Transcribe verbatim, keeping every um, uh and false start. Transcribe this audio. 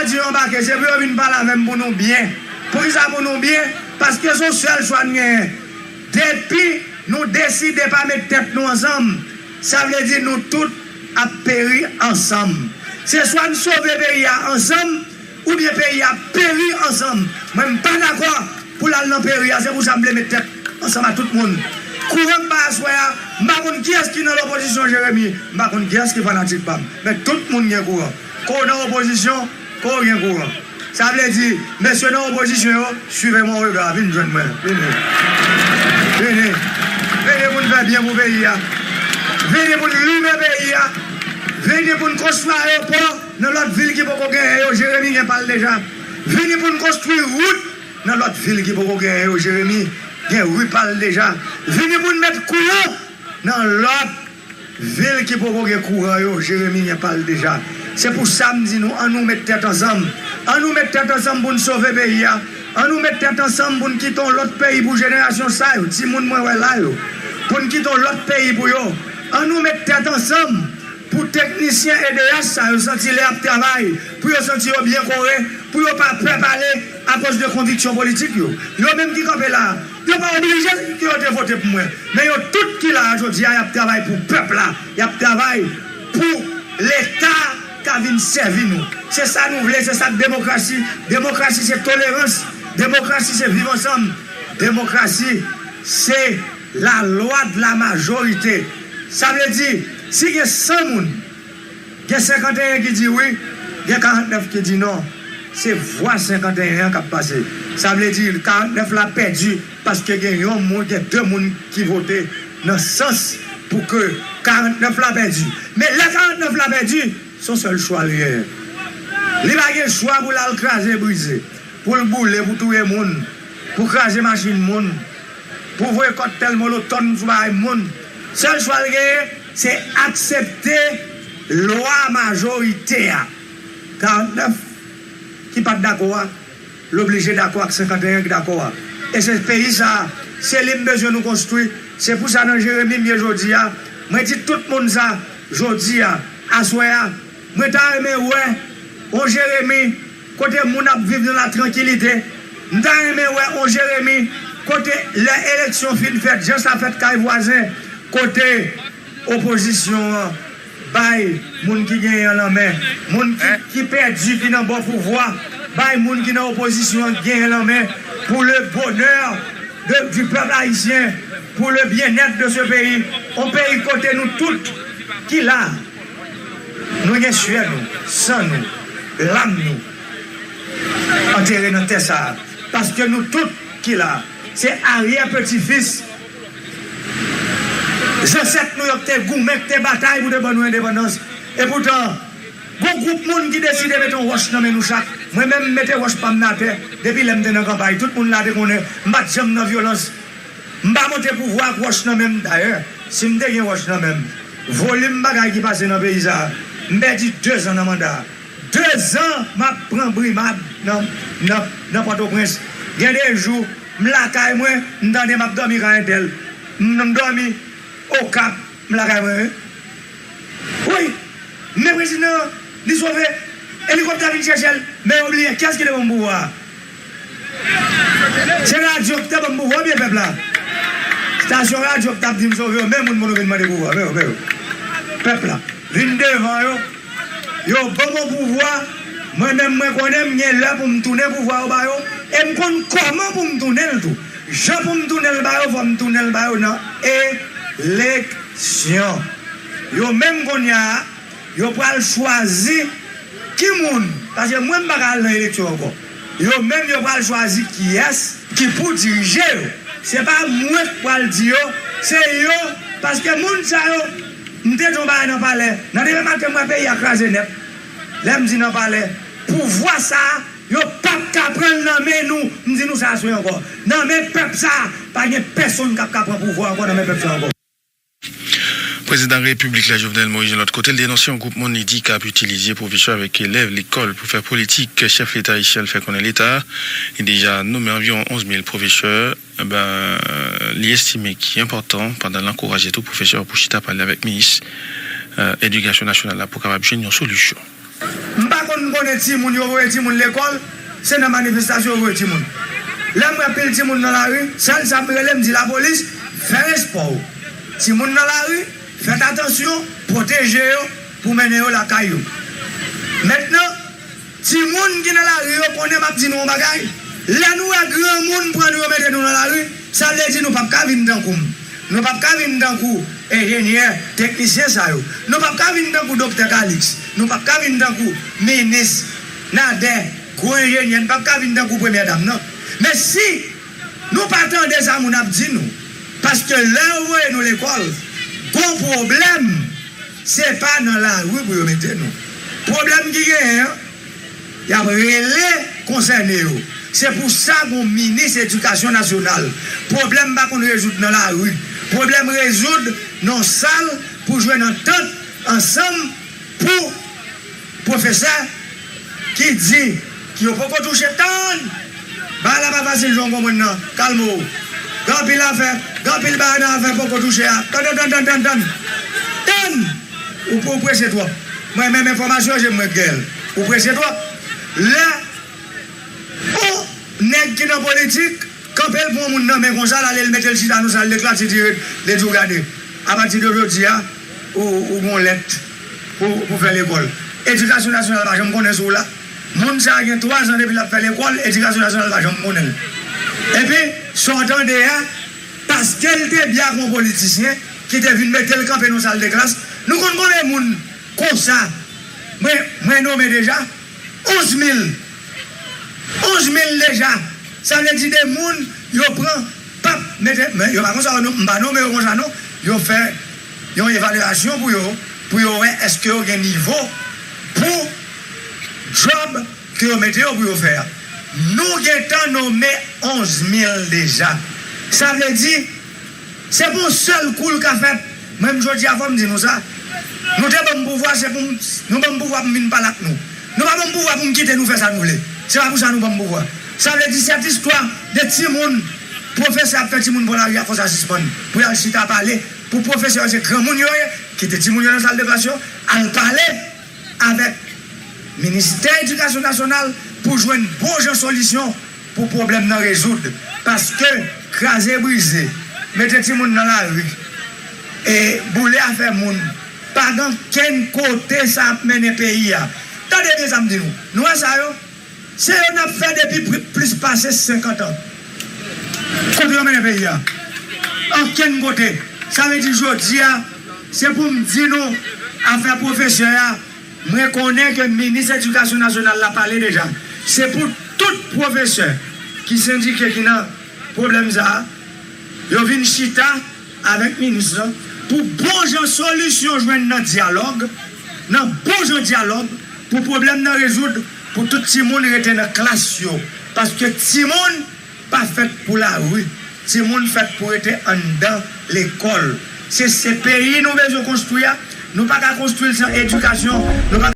di yo anbake, se pou yo vin pale avè m pou nou byen. Poukisa pou nou byen? Paske se yon sèl chwa n genyen. Depi nou deside pa met tèt nou ansanm, sa vle di nou tout ap peri ansanm. Se swa n sove peyi a ansanm, oubyen peyi a peri ansanm. Mwen, m pa dakò pou l al nan peri a, se pou sa m vle met tèt ansanm ak tout moun. Kouran m bay aswè a, m pa konn kiyès ki nan lopozisyon, Jeremi, m pa konn kiyès ki fanatik pa m. Men tout moun gen kouran. Ke w nan opozisyon, ke w gen kouran. Sa vle di, mesye nan opozisyon yo, suivez mon regard, vin jwenn mwen. Vini. Vini. Vini pou n fè byen pou peyi a. Vini pou n limen peyi a. Vini pou n konstwi ayewopò nan lòt vil ki poko genyen yo, Jeremi gen pa l deja. Vini pou n konstwi wout nan lòt vil ki poko genyen yo, Jeremi gen ri pa l deja. Vini pou n met kouran nan lòt vil ki poko gen kouran yo, Jeremi gen pa l deja. Se pou sa m di nou, ann nou met tèt ansanm. Ann nou met tèt ansanm pou n sove peyi a. Ann nou met tèt ansanm pou n kite yon lòt peyi pou jenerasyon sa yo, timoun mwen wè la yo. Pou n kite yon lòt peyi pou yo. Ann nou met tèt ansanm pou teknisyen E D H sa yo santi lè y ap travay, pou yo santi yo byen kore, pou yo pa pè pale akoz de konviksyon politik yo. Yo menm ki kanpe la a, yo pa oblije ke yo te vote pou mwen. Men yo tout ki la a jodi a, y ap travay pou pèp la. Y ap travay pou Leta ka vin sèvi nou. Se sa nou vle, se sa k demokrasi. Demokrasi se tolerans. Demokrasi se viv ansanm. Demokrasi se la loi de la majorité. Sa vle di, si gen san moun, gen senkanteyen ki di wi, gen karantnèf ki di non. Se vwa senkanteyen an k ap pase. Sa vle di karantnèf la pèdi paske gen yon moun, gen de moun ki vote nan sans pou ke karantnèf la pèdi. Men lè karantnèf la pèdi, se yon sèl chwa l genyen. Li pa gen chwa pou l al kraze brize, pou l boule, pou touye moun, pou kraze machin moun, pou voye kòktèl molotòn sou bagay moun. Sèl chwa l genyen, se aksepte lwa majorite a. Karantnèf ki pa t dakò a, l oblije dakò ak senkanteyen ki dakò a. E se peyi sa a, se li m bezwen nou konstwi. Se pou sa nan Jeremi m ye jodi a. Mwen di tout moun sa, jodi a, aswè a, mwen ta renmen wè yon Jeremi kote moun ap viv nan latrankilite. M ta renmen wè yon Jeremi kote lè eleksyon fin fèt, jan sa fèt kay vwazen, kote opozisyon an bay moun ki genyen an lanmen, moun ki, ki pèdi, ki nan bò pouvwa, bay moun ki nan opozisyon an genyen lanmen pou le bonheur de, du peuple haïtien, pour le bien-être de ce pays. Yon peyi kote nou tout ki la, nou gen syè nou, san nou, lam nou antere nan tè sa a. Paske nou tout ki la, se aryè peti fis zansèt nou yo ki te goumen, ki te batay pou te ban nou endepandans. Epoutan, gon gwoup moun ki deside mete yon wòch nan men nou chak. Mwen menm, m mete wòch pa m nan atè. Depi lè m te nan kanpay, tout moun la te konnen m pa t janm nan vyolans. M pa monte pouvwa ak wòch nan men m. Dayè, si m te gen wòch nan men m, volim bagay ki pase nan peyi sa a, m pèdi dezan nan manda a. Dezan m ap pran brimad nan, nan, nan Pòtoprens. Gen de jou, m lakay mwen, m tande m ap dòmi kay entèl. M, m dòmi Okap, m lakay mwen, wi. Wi, men prezidan an, li sove, elikoptè vin chèche l, men yo bliye kiyès ki te ban m pouvwa a. Se radyo ki te ban m pouvwa oubyen pèp la? Estasyon radyo ki t ap di m sove yo, men moun pou nou vin mande pouvwa, men yo, men yo. Pèp la vin devan yo, yo ban m yon pouvwa, mwen menm mwen konnen m gen lè pou m tounen pouvwa yo ba yo, e m konn kòman pou m tounen l tou. Jan pou m tounen l ba yo, fò m tounen l ba yo nan eleksyon. Yo menm kounye a, yo pral chwazi ki moun, paske mwen m pa ka al nan eleksyon ankò. Yo menm yo pral chwazi kiyès ki pou dirije yo. Se pa mwen k pral di yo, se yo, paske moun sa yo, m te di yon bagay nan palè, nan demen maten m wè peyi a kraze nèt. Lè m di nan palè, pouvwa sa a, yo p ap ka pran l nan men nou, m di nou sa aswè ankò. Nan men pèp sa a, pa gen pèsonn k ap ka pran pouvwa ankò nan men pèp sa a ankò. Prezidan Repiblik la, Jovenel Moïse, yon lòt kote, l denonse yon gwoup moun li di k ap itilize pwofesè avèk elèv lekòl pou fè politik. Chèf Leta ayisyen an fè konnen Leta a li deja nonmen anviwon onz mil pwofesè. Enben, li estime ki enpòtan pandan l ankouraje tou pwofesè yo pou chita pale avèk minis, eh, edikasyon nasyonal la pou kapab jwenn yon solisyon. M pa konn konnen timoun, yo voye timoun lekòl, se nan manifestasyon yo voye timoun. Lè m wè pil timoun nan lari, sèl sa m rele, m di lapolis, fè espò w. Timoun nan lari, fèt atansyon, pwoteje yo pou mennen yo lakay yo. Mentnan, timoun ki nan lari yo konnen m ap di nou yon bagay. Lè nou wè granmoun pran nou yo mete nou nan lari, sa vle di nou p ap ka vin tankou m. Nou p ap ka vin tankou enjenyè, teknisyen sa yo. Nou p ap ka vin tankou Doktè Calixte. Nou p ap ka vin tankou minis Nader, gwo enjenyè. Nou p ap ka vin tankou premyè dam, non. Men si nou pa tande sa moun ap di nou, paske lè yo voye nou lekòl, gon pwoblèm, se pa nan lari pou yo mete nou. Pwoblèm ki genyen an, y ap rele konsène yo. Se pou sa gon minis edikasyon nasyonal. Pwoblèm pa konn rezoud nan lari. Pwoblèm rezoud nan sal pou jwenn antant ansanm pou pwofesè ki di ki yo poko touche. Tann! Bagay la pa fasil jan w konprann nan. Kalme w. Gen anpil afè, gen anpil bagay nan afè poko touche a. Tann, tann, tann, tann, tann, tann. Tann! Ou, ou prese twòp. Mwen menm enfòmasyon je mwen gèl. Ou prese twòp. Lè yon nèg ki nan politik kanpe l pran moun nan men konsa, l ale l mete l chita nan sal de klas, li di, li di w gade, apati de jodi a, ou, ou gon lèt pou, pou fè lekòl. Edikasyon nasyonal pa janm konnen sou w la. Moun sa a gen twa zan depi l ap fè lekòl, edikasyon nasyonal pa janm konnen l. Epi, sa w tande a, paske l te byen ak yon politisyen ki te vin mete l kanpe nan sal de klas, nou konn konbyen moun konsa mwen, mwen nonmen deja? Onz mil. Onz mil deja. Sa vle di de moun yo pran p ap mete, men yo pa konsa, non, m pa nonmen yo konsa, non. Yo fè yon evalyasyon pou yo, pou yo wè èske yo gen nivo pou djòb ke yo mete yo pou yo fè a. Nou gentan nonmen onz mil deja. Sa vle di, se pa yon sèl kou l ka fèt. Mwen menm jodi a fò m di nou sa. Nou te ban m pouvwa, se pou m, nou ban m pouvwa pou m vin pale ak nou. Nou pa ban m pouvwa pou m kite nou fè sa nou vle. Se pa pou sa nou ban m pouvwa. Sa vle di sèt istwa de timoun, pwofesè ap fè timoun pran lari a, fò sa sispann. Pou y al chita pale, pou pwofesè yo se granmoun yo ye, kite timoun yo nan sal de klas yo, al pale avèk Ministè Edikasyon Nasyonal pou jwenn bon jan solisyon pou pwoblèm nan rezoud. Paske kraze brize, mete timoun nan lari, e boule afè moun, pa gen kenn kote sa ap mennen peyi a. Tande byen sa m di nou. Nou wè sa yo? Se yo n ap fè depi pri-, plis pase senkant an. Kote yo mennen peyi a? Okenn kote. Sa vle di jodi a, se pou m di nou, afè pwofesè a, mwen konnen ke minis edikasyon nasyonal la pale deja. Se pou tout pwofesè ki sendike ki nan pwoblèm sa a, yo vin chita avèk minis lan pou bon jan solisyon jwenn nan dyalòg, nan bon jan dyalòg, pou pwoblèm nan rezoud, pou tout timoun rete nan klas yo. Paske timoun pa fèt pou lari, timoun fèt pou rete anndan lekòl. Se, se peyi nou bezwen konstwi a, nou pa ka konstwi l san edikasyon, nou pa